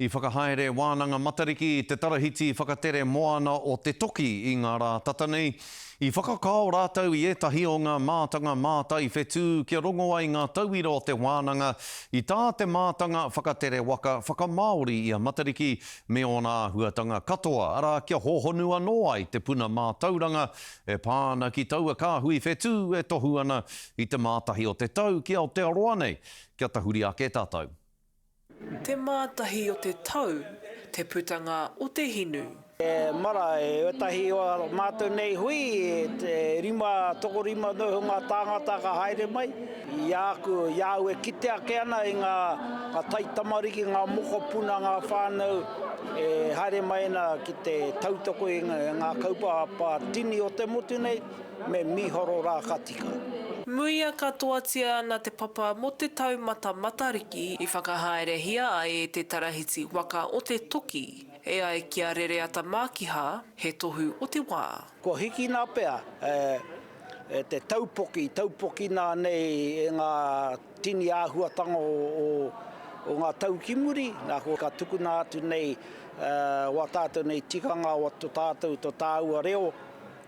I whakahaere wānanga Matariki te Tarahiti Whakatere Moana o Te Toki i ngā rā tata nei. I whakakao rātou i ētahi o ngā mātanga mātai whetū kia rongo ai ngā tauira o te wānanga i tā te mātanga whakatere waka whakamāori i a Matariki me ōna āhuatanga katoa, arā, kia hōhonu anō ai te puna mātauranga e pā ana ki taua kāhui whetū e tohu ana i te mātahi o te tau ki Aotearoa nei. Kia tahuri ake tātou. Te mātahi o te tau, te putanga o te hinu. E mara, e ētahi o a mātou nei hui, e rima, tokorima noa iho ngā tāngata ka haere mai. I āku, i a au e kite ake ana i ngā, ngā taitamariki, ngā mokopuna, ngā whānau e haere mai ana ki te tautoko i ngā kaupapa tini o te motu nei, Me mīharo rā ka tika. Muia katoatia ana te papa mō te taumata Matariki i whakahaerehia ai e te Tarahiti Waka o Te Toki, e ai ki a Rereata Mākiha, he tohu o te wā. Kua hikina pea te taupoki, taupokina nei e ngā tini āhuatanga o ngā tau ki muri, nā, ka tukuna atu nei wā tātou nei tikanga, wā tō tātou, tō tāua reo,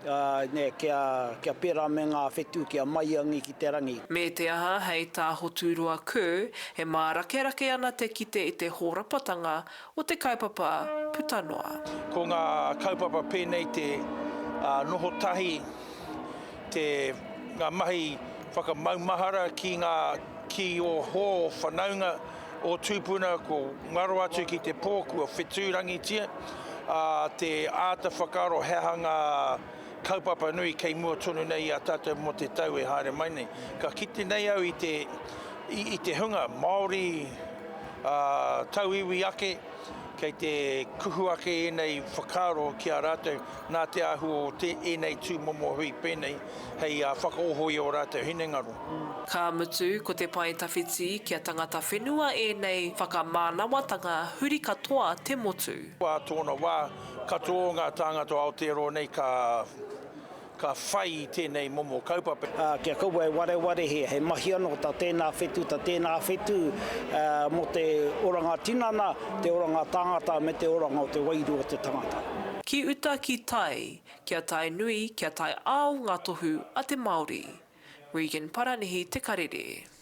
Ā, nē, kia, kia pērā me ngā whetū, kia maiangi ki te rangi. Me te aha, hei tā Hoturoa Kerr, e mārakerake ana te kite i te hōrapatanga o te kaupapa puta noa. Ko ngā kaupapa pēnei te noho tahi, te, ngā mahi whakamaumahara ki ngā, ki ō hoa, ō whanaunga, ō tūpuna ko ngaro atu ki te pō kua whetūrangitia, ā, te āta whakaaro he aha ngā kaupapa nui kei mua tonu nei i a tātou mō te tau e haere mai nei. Ka kite nei au i te, i te hunga Māori, ā, tauiwi ake, kei te kuhu ake ēnei whakaaro ki a rātou nā te āhua o te, ēnei tūmomo hui pēnei hei whakaoho i ō rātou hinengaro. Ka mutu, ko te pae tawhiti kia tangata whenua ēnei whakamānawatanga huri katoa te motu. Ā tōna wā, katoa o ngā tāngata o Aotearoa nei ka ka whai i tēnei momo kaupapa. Ā, kia kaua e warewarehia, he mahi anō tā tēnā whetū, tā tēnā whetū, ā, mō te oranga tinana, te oranga tāngata me te oranga o te wairua o te tangata. Ki uta ki tai, kia tae nui, kia tae ao ngā tohu a te Māori. Regan Paranihi Te Karere.